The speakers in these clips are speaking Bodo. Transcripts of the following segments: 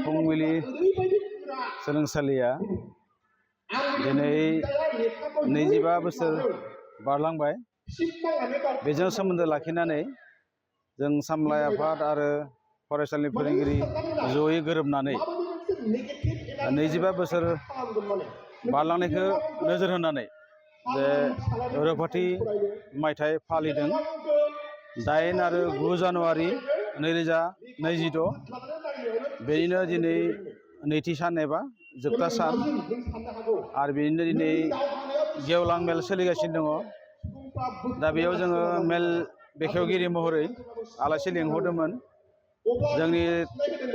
फुंबिलि सोलोंसालिया दिनै 25 बोसोर बारलांबाय। बेजों सोमोन्दो लाखिनानै जों सामलाय आफाद आरो फरायसालिनि फोरोंगिरि जयै गोरोबनानै 25 बोसोर बारलांनायखौ नोजोर होनानै जे रौफाथि मायथाइ फालिदों। 8 आरो 9 जानुवारि 2026 बेनिनो दिनै नैथि सान एबा जोबथा सान आरो बेनिनो दिनै गेवलां मेल सोलिगासिनो दङ। दा बेयाव जोङो मेल बेखेवगिरि महरै आलासि लिंहरदोंमोन जोंनि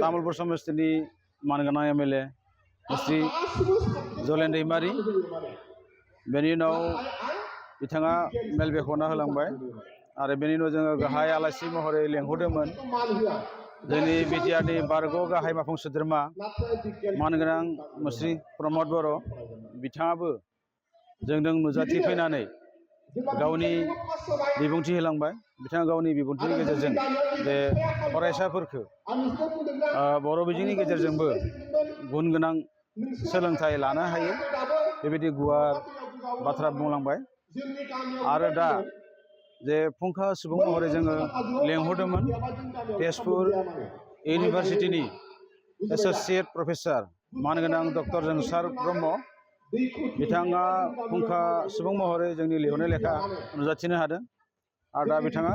तामुलपुर समस्तिनि मानगोनां एमएलए श्री जलेन दैमारि। बेनि उनाव बिथाङा मेल बेखेवना होलांबाय आरो बेनि उनाव जोङो गाहाय आलासि महरै लिंहरदोंमोन जोंनि बिटिआरनि बारग' गाहाय मावफुं सोद्रोमा मानगोनां मुस्रि प्रमद बर'। बिथाङाबो जोंजों नुजाथि फैनानै गावनि बिबुंथि होलांबाय। बिथाङा गावनि बिबुंथिनि गेजेरजों जे फरायसाफोरखौ बर' बिजोंनि गेजेरजोंबो गुन गोनां सोलोंथाइ लानो हायो बेबायदि गुवार बाथ्रा बुंलांबाय। आरो दा जे फुंखा सुबुं महरै जोङो लेंहरदोंमोन तेजपुर इउनिभारसिटिनि एस'सिएट प्रफेसार मानगोनां डक्टर जोंसार ब्रह्म। बिथाङा फुंखा सुबुं महरै जोंनि लिरनाय लेखा नुजाथिनो हादों आरो दा बिथाङा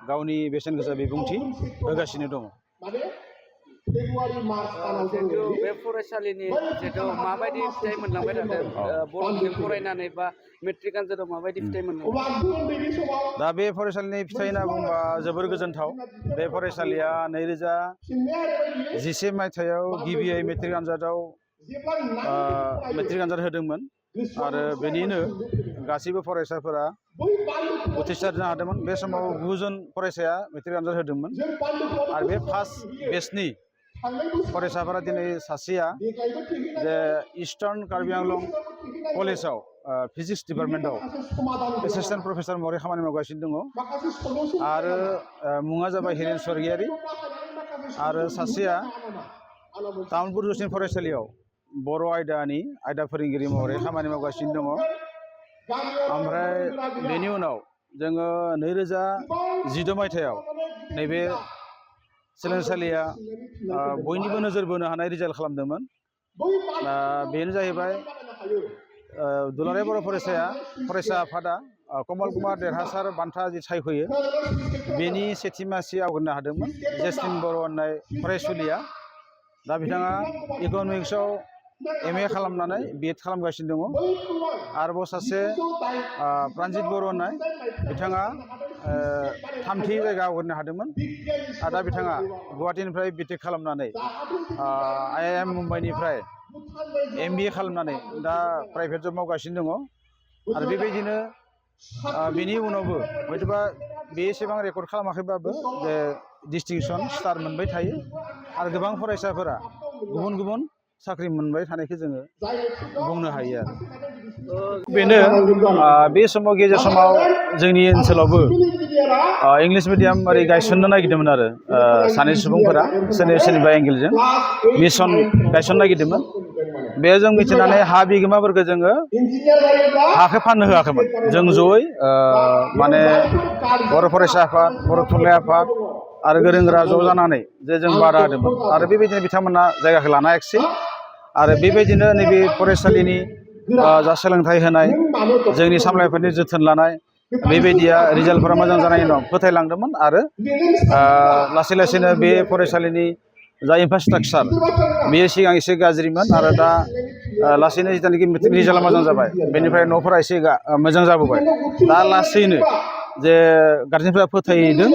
गावनि बेसेन गोसा बिबुंथि होगासिनो दङ। जिहेतु बे फरायसालिनि जिहेतु माबायदि फिथाइ मोनलांबाय थादों बर' बिजों फरायनानै बा मेट्रिक आनजादाव माबायदि फिथाइ मोनलांबाय? दा बे फरायसालिनि फिथाइ होनना बुंबा जोबोर गोजोनथाव। बे फरायसालिया 2011 मायथाइयाव गिबियै मेट्रिक आनजाद होदोंमोन आरो बेनिनो गासैबो फरायसाफोरा उथ्रिसार जानो हादोंमोन। बे समाव 9 जन फरायसाया मेट्रिक आनजाद होदोंमोन आरो बे फार्स्ट बेचनि फरायसाफोरा दिनै सासेया जे इस्टार्न कार्बि आंलं कलेजाव फिजिक्स डिपार्टमेन्टआव एसिस्टेन्ट प्रफेसार महरै खामानि मावगासिनो दङ आरो मुङा जाबाय हिरेन स्वर्गियारि। आरो सासेया तामुलपुर जौसिन फरायसालियाव बर' आयदानि आयदा फोरोंगिरि महरै खामानि मावगासिनो दङ। ओमफ्राय बेनि उनाव जोङो 2016 मायथाइयाव नैबे सोलोंसालिया बयनिबो नोजोर बोनो हानाय रिजाल्ट खालामदोंमोन। बेनो जाहैबाय दुलाराय बर' फरायसा आफादा कमल कुमार देरहासार बान्था जि सायख'यो बेनि सेथि मासि आवग्रिनो हादोंमोन जेस्टिन बर' होननाय फरायसुलिया। दा बिथाङा इक'नमिक्सआव MA खालामनानै BEd खालामगासिनो दङ। आरोबाव सासे प्रानजित बर' होननाय बिथाङा थामथि जायगा आवग्रिनो हादोंमोन आरो दा बिथाङा गुवाहाटीनिफ्राय BTech खालामनानै IIM मुम्बाइनिफ्राय MBA खालामनानै दा प्राइभेट जब मावगासिनो दङ। आरो बेबायदिनो बेनि उनावबो हयतोबा बे एसेबां रेकर्ड खालामाखैबाबो जे डिस्टिंसन स्टार मोनबाय थायो आरो गोबां फरायसाफोरा गुबुन गुबुन साख्रि मोनबाय थानायखौ जोङो बुंनो हायो आरो बेनो बे समाव गेजेर समाव जोंनि ओनसोलावबो इंलिश मिडियाम ओरै गायसननो नागिरदोंमोन आरो सानै सुबुंफोरा सोरनिबा एंगेलजों मिसन गायसननो नागिरदोंमोन। बे जों मिथिनानै हा बिगोमाफोरखौ जोङो हाखौ फाननो होआखैमोन। जों जयै माने बर' फरायसा आफाद बर' थुनलाइ आफाद आरो गोरों गोरा ज' जानानै जे जों बादा होदोंमोन आरो बेबायदिनो बिथांमोना जायगाखौ लानो हायाखिसै। आरो बेबायदिनो नैबे फरायसालिनि जा सोलोंथाइ होनाय जोंनि सामलायफोरनि जोथोन लानाय बेबायदिया रिजाल्टफोरा मोजां जानायनि उनाव फोथायलांदोंमोन आरो लासै लासैनो बे फरायसालिनि जा इनफ्रास्ट्राकचार बेयो सिगां एसे गाज्रिमोन आरो दा लासैनो जिथुनाखि मेट्रिक रिजाल्टआ मोजां जाबाय बेनिफ्राय न'फोरा एसे मोजां जाबोबाय। दा लासैनो जे गारजेनफोरा फोथायदों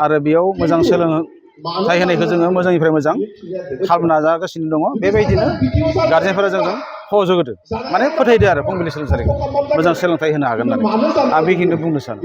आरो बेयाव मोजां सोलोंथाइ होनायखौ जोङो मोजांनिफ्राय मोजां खालामनो नाजागासिनो दङ। बेबायदिनो गारजेनफोरा जोंजों सहयोग होदों माने फोथायदो आरो फुंबिलि सोलोंसालिखौ मोजां सोलोंथाइ होनो हागोन होननानै आं बेखिनिखौ बुंनो सानो।